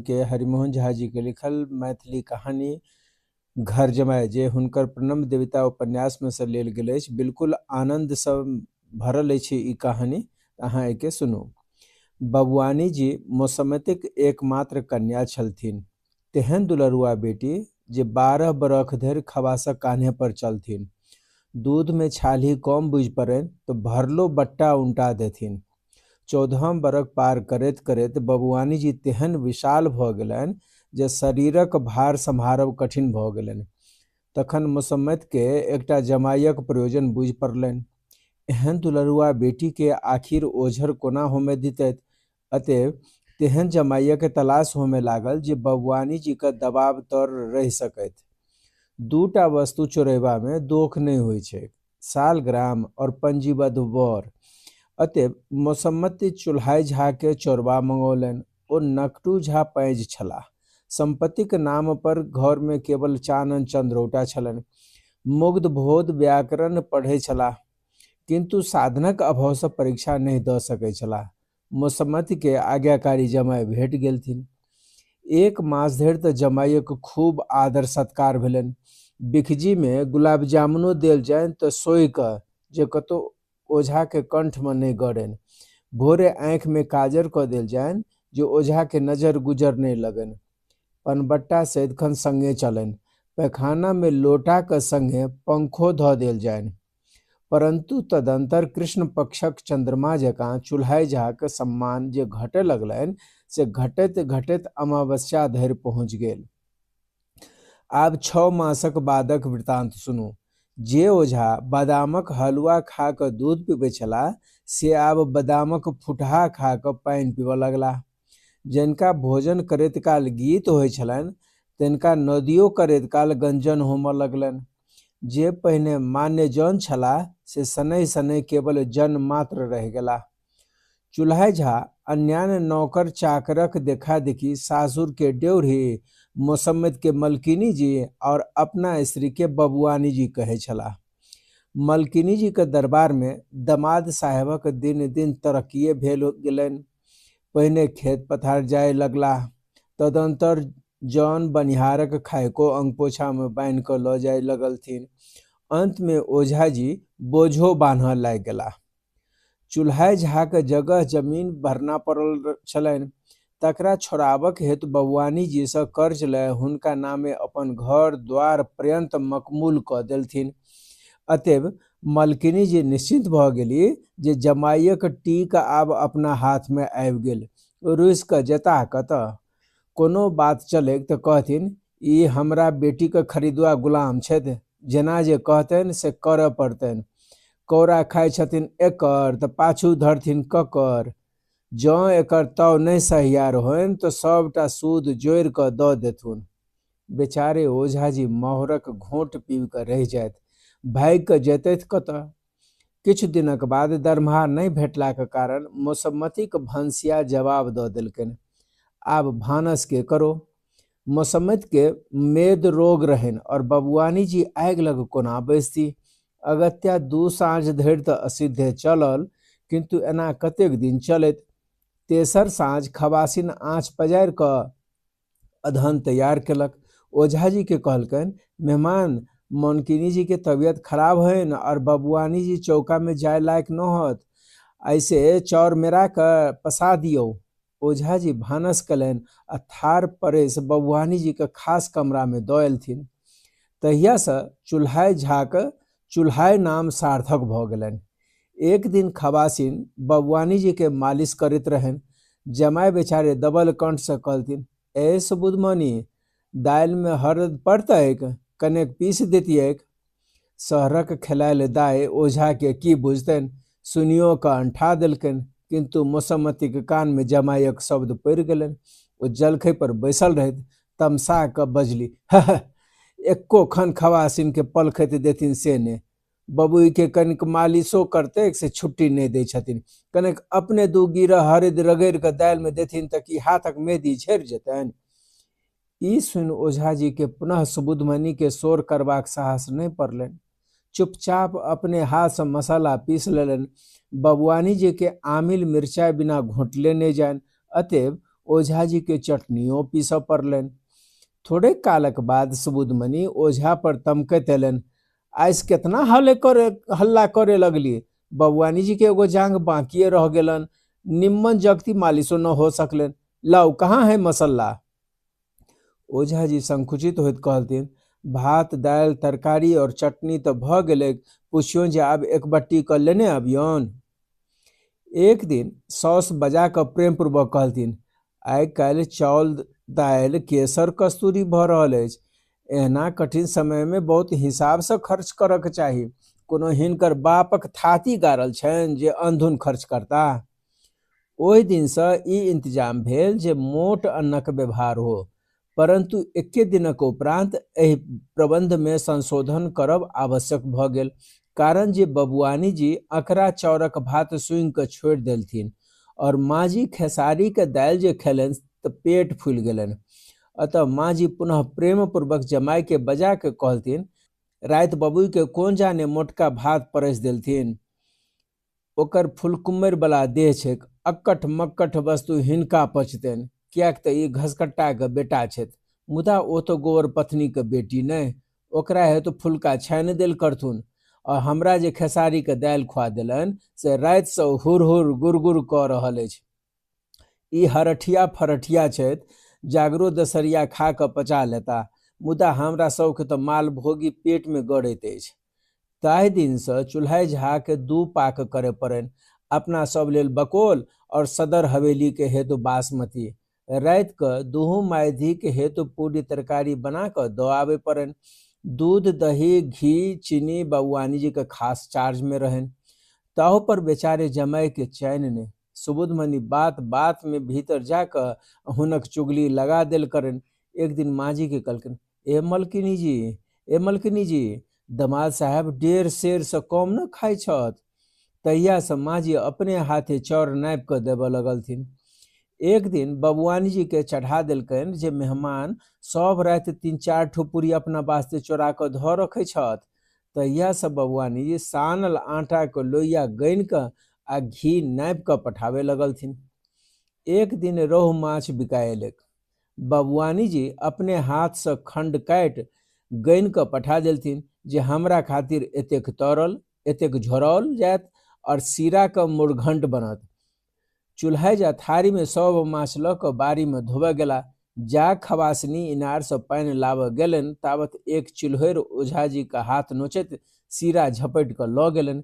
के हरिमोहन झा जी के लिखल मैथिली कहानी घर जमाय जे हुनकर प्रणव देवता उपन्यासमे सँ लेल गेल अछि, बिल्कुल आनन्दसँ भरल अछि ई कहानी। अहाँ एहिके सुनू। बबुआनी जी मोसम्मतिक एकमात्र कन्या छलथिन। तेहन दुलरुआ बेटी जे 12 बरख धरि खबासक कान्हे पर चलथिन। दूधमे छाल्ही कम बुझि पड़नि तऽ भरलो बट्टा उनटा देथिन। चौदहम बरख पार करैत-करैत बबुआनीजी तेहन विशाल भऽ गेलनि जे शरीरक भार सम्हारब कठिन भऽ गेलनि। तखन मोसम्मतिकेँ एकटा जमायक प्रयोजन बुझि पड़लनि। एहन दुलरुआ बेटीकेँ आखिर ओझर कोना होमय दितथि? अतएव तेहन जमायक तलाश होमय लागल जे बबुआनीजीक दबाब तर रहि सकथि। दू टा वस्तु चोरैबामे दोख नहि होइ छैक, सालग्राम और पंजीबद्ध वर। अतएव मोसम्मति चुल्हाइ झाकेँ चोरबा मङौलनि। ओ नकटू झा पैंज छलाह। सम्पत्तिक नाम पर घरमे केवल चानन चन्द्रौटा छलनि। मुग्धबोध व्याकरण पढ़ै छलाह। किन्तु साधनक अभावसँ परीक्षा नहि दऽ सकै छलाह। मोसम्मतिकेँ आज्ञाकारी जमाय भेटि गेलथिन। एक मास धरि त जमाइक खूब आदर-सत्कार भेलनि। बिखजीमे गुलाबजामुनो देल जाइनि त सोहि कऽ जे कतहु ओझाक कण्ठमे नहि गड़नि। भोरे आँखिमे काजर कऽ देल जाइनि जे ओझाकेँ नजर-गुजर नहि लगनि। पनबट्टा सदिखन संगे चलनि। पैखानामे लोटाक संगे पंखो धऽ देल जाइनि। परन्तु तदन्तर कृष्णपक्षक चन्द्रमा जकाँ चुल्हाइ झाक सम्मान जे घटय लगलनि से घटैत-घटैत अमावस्या धरि पहुँचि गेल। आब छौ मासक बादक वृत्तान्त सुनू। जे ओझा बदामक हलुआ खा कऽ दूध पिबैत छलाह से आब बदामक फुटहा खा कऽ पानि पिबय लगलाह। जनिका भोजन करैत काल गीत होइ छलैन्ह तनिका नदियो करैत काल गंजन होमय लगलैन्ह। जे पहिने मान्यजन छलाह से शनैः शनैः केवल जन मात्र रहि गेलाह। चुल्हाइ झा अन्यान्य नौकर-चाकरक देखा-देखी सासुरकेँ ड्योढ़ी, मोसम्मतिकेँ मलकीनीजी और अपना स्त्रीकेँ बबुआनीजी कहै छलाह। मलकीनीजीक दरबारमे दमाद साहेबक दिन-दिन तरक्कीए भेल गेलैन्ह। पहिने खेत-पथार जाय लगलाह। तदनन्तर जन-बनिहारक खाइको अङपोछामे बान्हि कऽ लऽ जाय लगलथिन। अन्तमे ओझाजी बोझो बान्हय लागि गेलाह। चुल्हाइ झाक जगह जमीन भरना पड़ल छलैन्ह। तकरा छोड़ाबक हेतु बबुआनीजीसँ कर्ज लय हुनका नामे अपन घर-द्वार पर्यन्त मकमूल कऽ देलथिन। अतएव मलकीनीजी निश्चिन्त भऽ गेलीह जे जमाइक टीक आब अपना हाथमे आबि गेल। रूसि कऽ जेताह कतय? कोनो बात चलैक त कहथिन, ई हमरा बेटीक खरीदुआ गुलाम छथि। जेना जे कहतैन्ह से करय पड़तैन्ह। कौड़ा खाइ छथिन एकर त पाछू धरथिन ककर? जौं एकर ताव नहि सहियार होइन्ह त सभटा सूद जोड़ि कऽ दऽ देथुन्ह। बेचारे ओझाजी माहुरक घोंट पीबि कऽ रहि जाथि। भागि कऽ जैतथि कतय? किछु दिनक बाद दरमाहा नहि भेटलाक कारण मोसम्मतिक भनसिया जवाब दऽ देलकैन्ह। आब भानस के करौ? मोसम्मतिकेँ मेद रोग रहैन्ह और बबुआनीजी आगि लग कोना बैसतीह? अगत्या दू साँझ धरि त असिद्धे चलल, किन्तु एना कतेक दिन चलैत? तेसर साँझ खबासिन आँच पजारि कऽ अदहन तैयार केलक। ओझाजीकेँ कहलकनि, मेहमान, मनकिनीजीके तबियत खराब हनि और बबुआनीजी चौकामे जाय लायक न होत। ऐसे चाउर मेरा कऽ पसा दियौ। ओझाजी भानस कयलनि आ थार परसि बबुआनीजीक खास कमरामे दऽ अयलथिन। तहियासँ चुल्हाइ झाक चुल्हाइ नाम सार्थक भऽ गेलनि। एक दिन खबासिन बबुआनीजीकेँ मालिश करैत रहनि। जमाय बेचारे दबल कंठसँ कहलथिन, ऐ सुबुधमनि, दालिमे हरदि पड़तैक? कनेक पीसि दितिऐक। शहरक खेलायल दाइ ओझाकेँ की बुझतनि? सुनियो कऽ अनठा देलकनि। किन्तु मोसम्मतिक कानमे जमायक शब्द पड़ि गेलनि। ओ जलखै पर बैसल रहथि। तमसा कऽ बजली, हह! एक्को खन खबासिनकेँ पलखति देथिन से नहि। बबुइके कनिक मालिशो करतैक से छुट्टी नहि दै छथिन। कनेक अपने दू गीरह हरदि रगड़ि कऽ दालिमे देथिन तऽ की हाथक मेहदी झड़ि जेतनि? ई सुनि ओझाजीकेँ पुनः सुबुधमनिकेँ सोर करबाक साहस नहि पड़लनि। चुपचाप अपने हाथसँ मसाला पीसि लेलनि। बबुआनीजीकेँ आमिल मिरचाइ बिना घोंटले नहि जानि। अतएव ओझाजीके चटनियो पीसऽ पड़लनि। थोड़े कालक बाद सुबुधमणि ओझा पर तमकैत अयलनि, आइस केतना हल्ला करे लगली, बबुआनी जी के एगो जांघ बाकिए रह गेलन, निम्मन जगती मालिशो न हो सकलनि, लाउ कहाँ है मसल्ला? ओझा जी संकुचित होइत कहलथिन, भात दालि तरकारी और चटनी तऽ भऽ गेलैक, पुछियौन जे आब एक बट्टी कऽ लेने अबियौन। एक दिन साउस बजा कऽ प्रेमपूर्वक कहलथिन, आइ काल्हि चाउर दालि केसर कस्तूरी भऽ रहल अछि, एहना कठिन समयमे बहुत हिसाबसँ खर्च करऽके चाही, कोनो हिनकर बापक थाती गाड़ल छनि जे अन्धुन खर्च करता। ओहि दिनसँ ई इंतजाम भेल जे मोट अन्नक व्यवहार हो, परंतु एके दिनक उपरांत एहि प्रबंधमे संशोधन करब आवश्यक भऽ गेल, कारण जे बबुआनी जी अकरा चाउरक भात सूंघि कऽ छोड़ि देलथिन और माँजी खेसारीके दालि जे खेलनि तऽ पेट फूलि गेलनि। अतः माँजी पुनः प्रेमपूर्वक जमाइके बजा कऽ कहलथिन, राति बबुइके कोन जाने मोटका भात परसि देलथिन, ओकर फुलकुम्मरि बला देह छैक, अक्कठ मक्कठ वस्तु हिनका पचतनि, किएक तऽ ई घसकट्टाके बेटा छथि, मुदा ओ तऽ गोबर पत्नीके बेटी नहि, ओकरा हेतु फुलका छानि देल करथुन, आ हमरा जे खेसारीके दालि खुआ देलनि से रातिसँ हुर हुर गुरगुर कऽ रहल अछि। ई हरठिया फरठिया छथि, जागरो दसरिया खा कऽ पचा लेता, मुदा हमरा सबके तऽ मालभोगी पेटमे गड़ैत अछि। ताहि दिनसँ चुल्हाइ झाके दू पाक करय पड़नि, अपना सब लेल बकोल और सदर हवेलीके हेतु बासमती। राति कऽ दुहू मायधीके हेतु पूरी तरकारी बना कऽ दऽ आबय पड़नि। दूध दही घी चीनी बबुआनी जीके खास चार्जमे रहनि। ताहू पर बेचारे जमाइके चैन नहि। सुबुधमणि बात बात में भीतर जाकऽ हुनक चुगली लगा देल करनि। एक दिन माँजी के कहलखिन, ए मलकिनी जी, ए मलकिनी जी, दमाद साहेब 1.5 सेरसँ कम न खाइ छथि। तहियासँ माँजी अपने हाथे चाउर नापि कऽ देबऽ लगलथिन। एक दिन बबुआनी जी के चढ़ा देलकनि जे मेहमान सब राति 3-4 ठो पूरी अपना वास्ते चोरा कऽ धऽ रखै छथि। तहियासँ बबुआनी जी सानल आटाके लोहिया गनि कऽ आ घी नापि कऽ पठाबे लगलथिन। एक दिन रोहु माछ बिकायलक। बबुआनी जी अपने हाथसँ खण्ड काटि गनि कऽ पठा देलथिन जे हमरा खातिर एतेक तरल, एतेक झोराओल जायत और सीराके मुरघंट बनत। चुल्हाइ जा थारीमे सब माछ लऽ कऽ बाड़ीमे धोबऽ गेला। जा खवासनी इनारसँ पानि लाबऽ गेलनि तावत एक चिल्होरि ओझाजीके हाथ नोचैत सीरा झपटि कऽ लऽ गेलनि।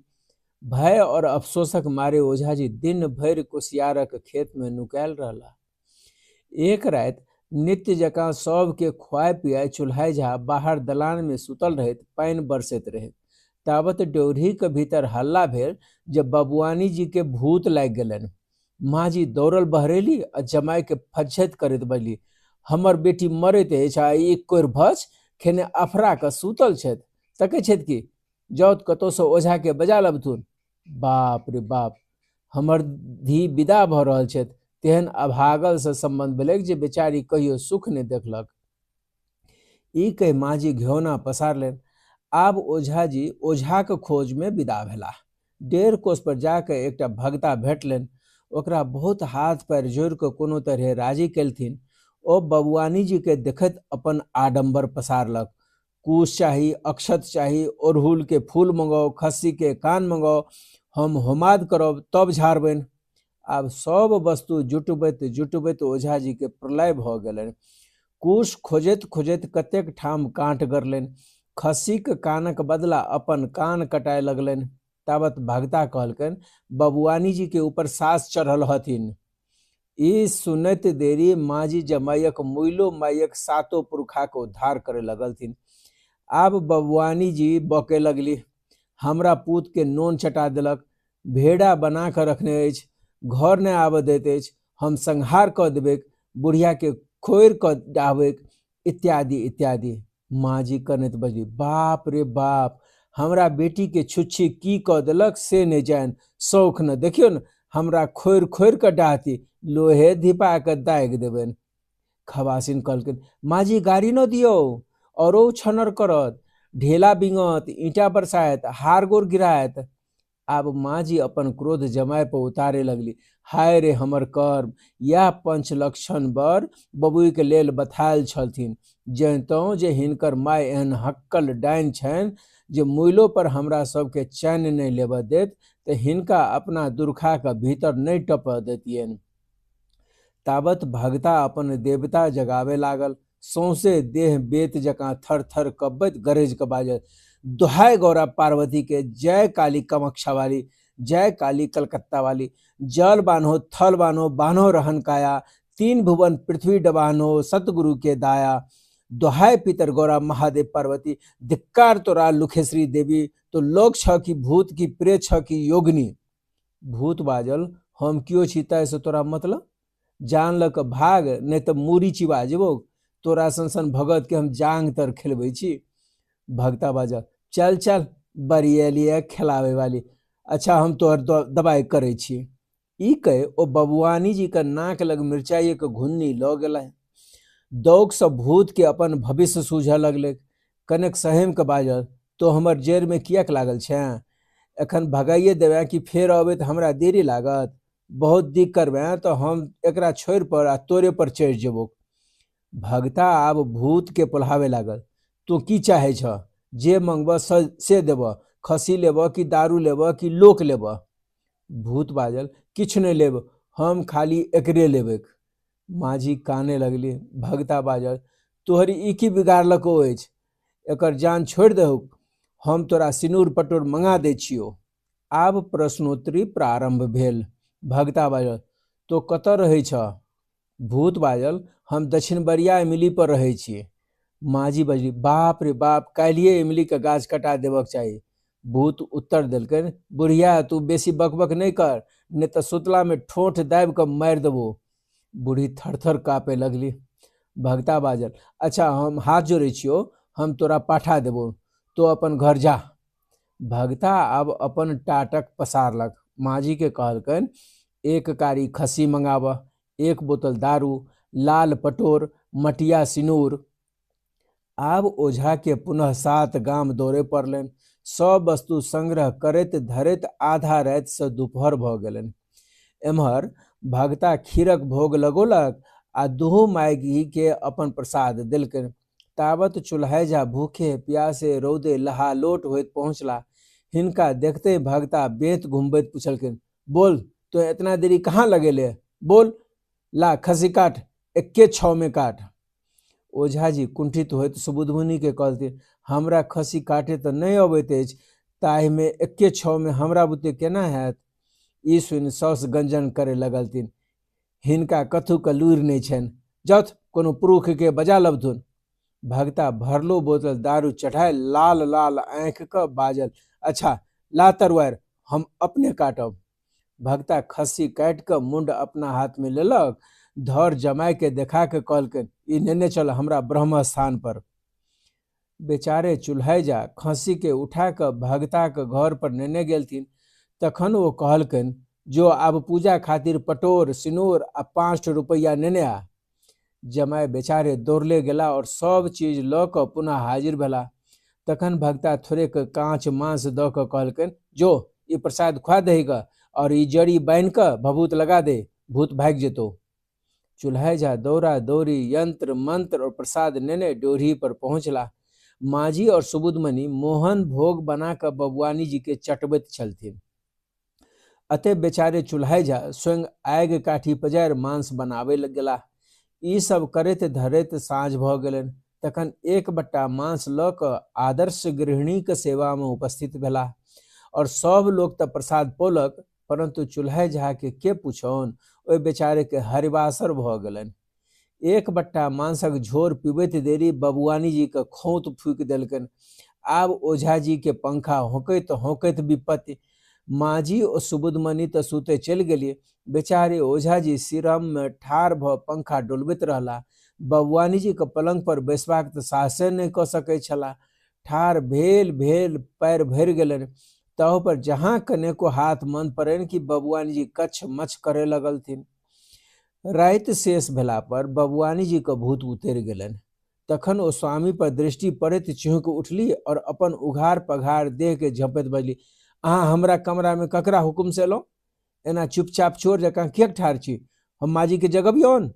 भय और अफसोसक मारे ओझाजी दिन भरि कुसियारक खेतमे नुकायल रहला। एक राति नित्य जकाँ सबके खुआए पियाए चुल्हाइ झा बाहर दलानमे सुतल रहैत पानि बरसैत रहै। तावत ड्योढ़ीके भीतर हल्ला भेल जे बबुआनी जी के भूत लागि गेलनि। माँजी दौड़ल बहरेली आ जमाइके फज्झति करैत बजली, हमर बेटी मरैत अछि आ ई कोरि भच खेने अफरा कऽ सुतल छथि, तकै छथि कि जाउ कतहुसँ ओझाके बजा लबथुन। बाप रे बाप, हमर धी विदा भऽ रहल छथि, तेहन अभागलसँ सम्बन्ध भेलैक जे बेचारी कहियो सुख नहि देखलक। ई कहि माँजी घेौना पसारलनि। आब ओझाजी ओझाक खोजमे विदा भेलाह। 1.5 कोस पर जाकऽ एकटा भगता भेटलनि। ओकरा बहुत हाथ पैर जोड़ि कऽ कोनो तरहे राजी केलथिन। ओ बबुआनी जीके देखैत अपन आडम्बर पसारलक। कुश चाही, अक्षत चाही, ओड़हुल के फूल मंगाओ, खस्सी के कान मंगाओ, हम होमाद करब तब झाड़बनि। आब सब वस्तु जुटबैत जुटबैत ओझाजी के प्रलय भऽ गेलनि। कुश खोजैत खोजैत कतेक ठाम काँट गड़लनि। खस्सीक कानक बदला अपन कान कटाए लगलनि। तावत भगता कहलकनि, बबुआनी जी के ऊपर सास चढ़ल हथिन। ई सुनैत देरी माँजी जमाइक मुइलो माइक सातो पुरखाक उद्धार करे लगलथिन। आब बबुआनी जी बके लगली, हमरा पूत के नोन चटा देलक, भेड़ा बना कऽ रखने अछि, घर नहि आबऽ दैत अछि, हम संहार कऽ देबैक, बुढ़िया के खोरि कऽ डाहबैक, इत्यादि इत्यादि। माँजी कनैत बजली, बाप रे बाप, हमरा बेटी के छुच्छी की कऽ देलक से नहि जानि, शौख न देखियौ न, हमरा खोरि खोरि कऽ डाहती, लोहे धिपा कऽ दागि देबनि। खबासिन कहलखिन, माँजी गाड़ी न दियौ, औरो छनर करत, ढेला बिंगत, ईंटा बरसायत, हार गोर गिरायत। आब माँजी अपन क्रोध जमाय पर उतारे लगली। हाय रे हमर कर्म, इएह पंचलक्षण बर बबुईके लेल बथायल छलथिन। जनितहुँ जे हिनकर माय एहन हक्कल डाइन छनि जे मुइलो पर हमरा सबके चैन नहि लेबऽ देत तऽ हिनका अपना दुर्खाके भीतर नहि टपऽ दैतियनि। ताबत भगता अपन देवता जगाबे लागल। सौंसे देह बेत जकाँ थर थर कब्बैत गरजि कऽ बाजल, दोहाय गौरा पार्वती के, जय काली कामाक्षा वाली, जय काली कलकत्ता वाली, जल बान्हो थल बान्हो बान्हो रहन काया, तीन भुवन पृथ्वी डबान्हो सतगुरु के दाया, दोहाय पितर गौरा महादेव पार्वती, धिक्कार तोरा लुखेश्वरी देवी, तो लोक छ कि भूत की प्रे छ कि योगिनी। भूत बाजल, हम कियो छी ताहिसँ तोरा मतलब? जान लऽ कऽ भाग, नहि तऽ मूड़ी चिबा जेबौ, तोरा सन सन भगत के हम जांग तर खेलबै छी। भगता बाजल, चल चल बरियलिए खेलाबै वाली, अच्छा हम तोहर दबाइ करै छी। ई कहि ओ बबुआनी जी के नाक लग मिरचाइके घुन्नी लऽ गेलै। दौगसँ भूत के अपन भविष्य सूझऽ लगलै। कनेक सहमि कऽ बाजल, तो हमर जड़िमे किएक लागल छेँ? एखन भगाइए देबेँ कि फेर अबैत हमरा देरी लागत? बहुत दिक करबेँ तऽ हम एकरा छोड़ि पर आ तोरे पर चढ़ि जेबौ। भगता आब भूत के पोल्हाबे लागल, तू की चाहै छह? जे मंगबह से देबह, खस्सी लेबह कि दारू लेबह कि लोक लेबह? भूत बाजल, किछु नहि लेब, हम खाली एकरे लेबै। माझी काने लगली। भगता बाजल, तोहर ई की बिगाड़लको अछि? एकर जान छोड़ि दहुक, हम तोरा सिनूर पटोर मंगा दै छियौ। आब प्रश्नोत्तरी प्रारंभ भेल। भगता बाजल, तो कतऽ रहै छह? भूत बाजल, हम दक्षिणबरिया इमली पर रहै छी। माँजी बजली, बाप रे बाप, काल्हिए इमलीके गाछ कटा देबक चाही। भूत उत्तर देलकनि, बुढ़िया तू बेसी बकबक नहि कर, नहि तऽ सुतलामे ठोंठ दाबि कऽ मारि देबौ। बूढ़ी थरथर काँपे लगली। भगता बाजल, अच्छा हम हाथ जोड़ै छियौ, हम तोरा पाठा देबौ, तो अपन घर जा। भगता आब अपन टाटक पसारलक। माँजीके कहलकनि, एक कारी खस्सी मंगाबह, एक बोतल दारू, लाल पटोर, मटिया सिनूर। आब ओझा के पुनः 7 गाम दौड़े पड़लनि। सब वस्तु संग्रह करैत धरैत आधा रातिसँ दुपहर भऽ गेलनि। एम्हर भगता खीरक भोग लगौलक आ दुहू माय के अपन प्रसाद देलकनि। ताबत चुल्हाइ झा भूखे प्यासे रौदे लहालोट होइत पहुँचला। हिनका देखते भगता बेंत घुमबैत पुछलखिन, बोल तो इतना देरी कहाँ लगेले? बोल, ला खसी काट, एक्के छाव में काट। ओझा जी कुंठित होइत सुबुधमुनि के कहलथिन, हमरा खसी काटे तऽ नहि अबैत अछि, ताहिमे एक्के छाव में हमरा बुते केना हैत? ई सुनि साउस गंजन करे लगलथिन, हिनका कथूके लूरि नहि छनि, जाउथ कोनो पुरुषके बजा लबथुन। भगता भरलो बोतल दारू चढ़ाय लाल लाल आँखि कऽ बाजल, अच्छा ला तरुआरि, हम अपने काटब। भगता खस्सी काटि कऽ मुण्ड अपना हाथमे लेलक, धर जमाय के देखा के कहलकनि, ई नेने चल हमरा ब्रह्म स्थान पर। बेचारे चुल्हाइ जा खस्सी के उठा कऽ भगता के घर पर नेने गेलथिन। तखन ओ कहलकनि, जो आब पूजा खातिर पटोर सिनूर आ 5 रुपैआ नेने आ। जमाय बेचारे दौड़ले गेला और सब चीज लऽ कऽ पुनः हाजिर भेला। तखन भगता थोड़ेक काँच मांस दऽ कऽ कहलकनि, जो ई प्रसाद खुआ दही गऽ और ई जड़ी बान्हि कऽ भभूत लगा दे, भूत भागि जेतौ। चुल्हाइ झा दौड़ा दौड़ी यंत्र मंत्र और प्रसाद नेने ड्योढ़ी पर पहुँचला। माँजी और सुबुधमणि मोहन भोग बना कऽ बबुआनी जी के चटबैत छलथिन। अतः बेचारे चुल्हाइ झा स्वयं आगि काठी पजारि मांस बनाबै लग गेलाह। ई सब करैत धरैत साँझ भऽ गेलनि। तखन एक बट्टा मांस लऽ कऽ आदर्श गृहिणीके सेवामे उपस्थित भेलाह और सब लोक तऽ प्रसाद पौलक, परंतु चुल्हाइ झा के पूछौन, ओहि बेचारे के हरिवासर भऽ गेलनि। एक बट्टा मांसक झोर पीबैत देरी बबुआनी जी के खौंत फूकि देलकनि। आब ओझा जी के पंखा होंकैत होंकैत विपत्ति। माँजी ओ सुबुधमणि तऽ सुते चलि गेली। बेचारे ओझा जी सिरममे ठाढ़ भऽ पंखा डोलबैत रहला। बबुआनी जी के पलंग पर बैसबाक तऽ साहसे नहि कऽ सकै छलाह। ठाढ़ भेल भेल पैर भरि गेलनि। ताहू पर जहाँ कनेको हाथ मन पड़नि कि बबुआनी जी कच्छ मच्छ करे लगलथिन। राति शेष भेला पर बबुआनी जी के भूत उतरि गेलनि। तखन ओ स्वामी पर दृष्टि पड़ैत चिहुँकि उठली और अपन उघार पघार देह के झँपैत बजली, अहाँ हमरा कमरामे ककरा हुकुमसँ एलहुँ? एना चुपचाप चोर जकाँ किएक ठाढ़ छी? हम माँजीके जगबियौन?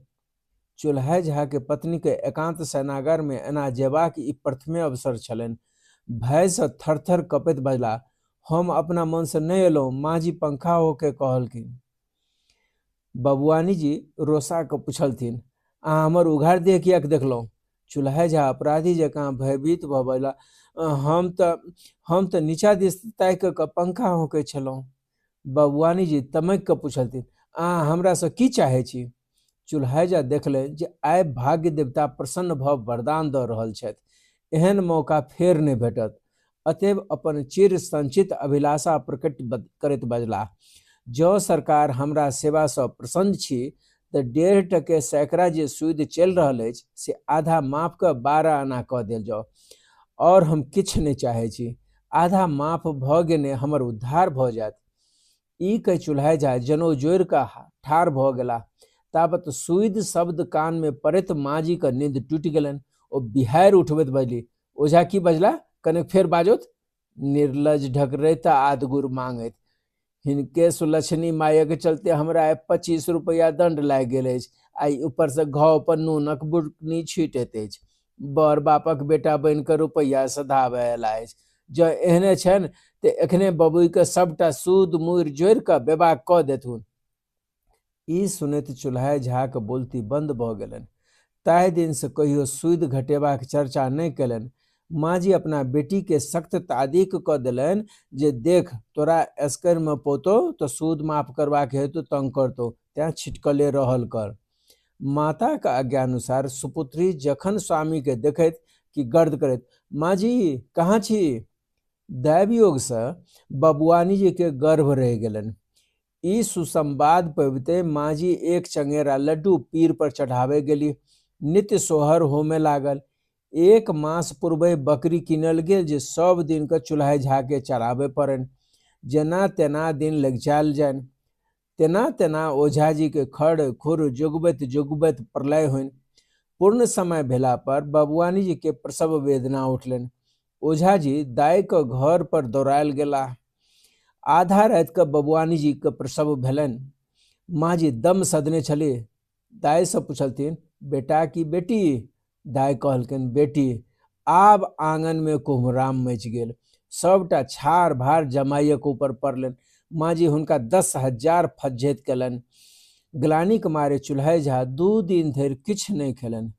चुल्हाइ झाके पत्नीके एकान्त शयनागारमे एना जेबाक ई प्रथमे अवसर छलनि। भयसँ थरथर कँपैत बजलाह, हम अपना मनसँ नहि अयलहुँ, माँजी पंखा होके कहलखिन। बबुआनीजी रोसा कऽ पुछलथिन, अहाँ हमर उघार देह किएक देखलहुँ? चुल्हाइ झा अपराधी जकाँ भयभीत भऽ बजलाह, हम तऽ नीचा दिस ताकि कऽ पंखा होंकै छलहुँ। बबुआनीजी तमकि कऽ पुछलथिन, अहाँ हमरासँ की चाहै छी? चुल्हाइ झा देखलनि जे आइ भाग्य देवता प्रसन्न भऽ वरदान दऽ रहल छथि। एहन मौका फेर नहि भेटत। अतएव अपन चिर संचित अभिलाषा प्रकट करैत बजलाह, जँ सरकार हमरा सेवासँ प्रसन्न छी तऽ 1.5 टके सैकड़ा जे सूदि चलि रहल अछि से आधा माफ कऽ 12 आना कऽ देल जाउ। आओर हम किछु नहि चाहै छी। आधा माफ भऽ गेने हमर उद्धार भऽ जायत। ई कहि चुल्हाइ झा जनउ जोड़ि कऽ ठाढ़ भऽ गेलाह। ताबत सूदि शब्द कानमे पड़ैत माँजीक नींद टूटि गेलनि। ओ बिहाड़ि उठबैत बजली, ओझा की बजला? कनेक फेर बाजौथ। निर्लज ढकरैत आदगुर मांगैत। हिनके सुलक्षणी मायक चलते हमरा 25 रुपैआ दंड लागि गेल अछि। आइ ऊपरसँ घाव पर नूनक बुकनी छीटैत अछि। बड़ बापक बेटा बनि कऽ रुपैआ सधाबय अयला अछि। जँ एहने छनि तऽ एखने बबुइके सभटा सूद मूरि जोड़ि कऽ बेबाक कऽ देथुन। ई सुनैत चुल्हाइ झाक बोलती बन्द भऽ गेलनि। ताहि दिनसँ कहियो सूदि घटेबाक चर्चा नहि कयलनि। माँजी अपना बेटीके सख्त तादीक कऽ देलनि जे देख तोरा एसकरिमे पौतौ तऽ सूद माफ करबाक हेतु तंग करतौ, तेँ छिटकले रहल कर। माताक आज्ञानुसार सुपुत्री जखन स्वामीके देखैत कि गर्द करैत, माँजी कहाँ छी? दैवयोगसँ बबुआनीजीके गर्भ रहि गेलनि। ई सुसंवाद पबिते माँजी एक चंगेरा लड्डू पीर पर चढ़ाबय गेली। नित्य सोहर होमय लागल। एक मास पूर्वे बकरी कीनल गेल जे सब दिन के चुल्हाइ झा के चराबय पड़नि। जेना तेना दिन लगिचायल जानि। तेना तेना ओझाजी के खड़ खुर जोगबैत जोगबैत प्रलय होइन। पूर्ण समय भेला पर बबुआनीजी के प्रसव वेदना उठलनि। ओझाजी दाइक घर पर दौड़ायल गेलाह। आधा राति के बबुआनीजी के प्रसव भेलनि। माँजी दम सदने छली। दाइसँ पुछलथिन, बेटा की बेटी? दाइ कहलखिन, बेटी। आब आङनमे कुम्हराम मचि गेल। सभटा छार भार जमाइक ऊपर पड़लनि। माँजी हुनका 10,000 फज्झति कयलनि। ग्लानिक मारे चुल्हाइ झा 2 दिन धरि किछु नहि खेलनि।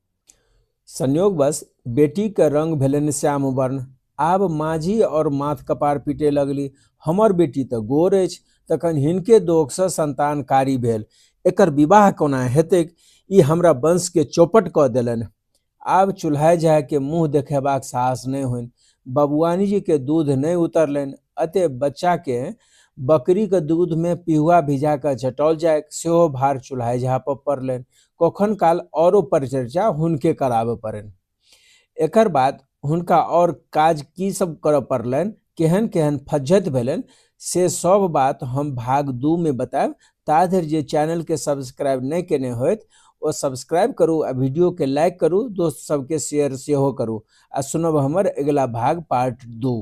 संयोगवश बेटीक रंग भेलनि श्याम वर्ण। आब माँजी और माथ कपार पीटय लगली, हमर बेटी तऽ गोर अछि, तखन हिनके दोखसँ संतान कारी भेल। एकर विवाह कोना हेतैक? ई हमरा वंशके चौपट कऽ देलनि। आब चुल्हाइ झा के मुँह देखेबाक साहस नहि होइन। बबुआनीजी के दूध नहि उतरलनि, अतएव बच्चाके बकरीक दूधमे पिहुआ भिजा कऽ चटौल जाइक, सेहो भार चुल्हाइ झा पर पड़लनि। कखन काल औरो परिचर्चा हुनके कराबय पड़नि। एकर बाद हुनका और काज की सब करऽ पड़लनि, केहन केहन फज्झति भेलनि, से सब बात हम भाग 2 मे बतायब। ता धरि जे चैनलके सब्सक्राइब नहि केने होथि ओ सब्सक्राइब करू आ वीडियोके लाइक करू, दोस्त सबके शेयर सेहो करू आ सुनब हमर अगिला भाग पार्ट 2।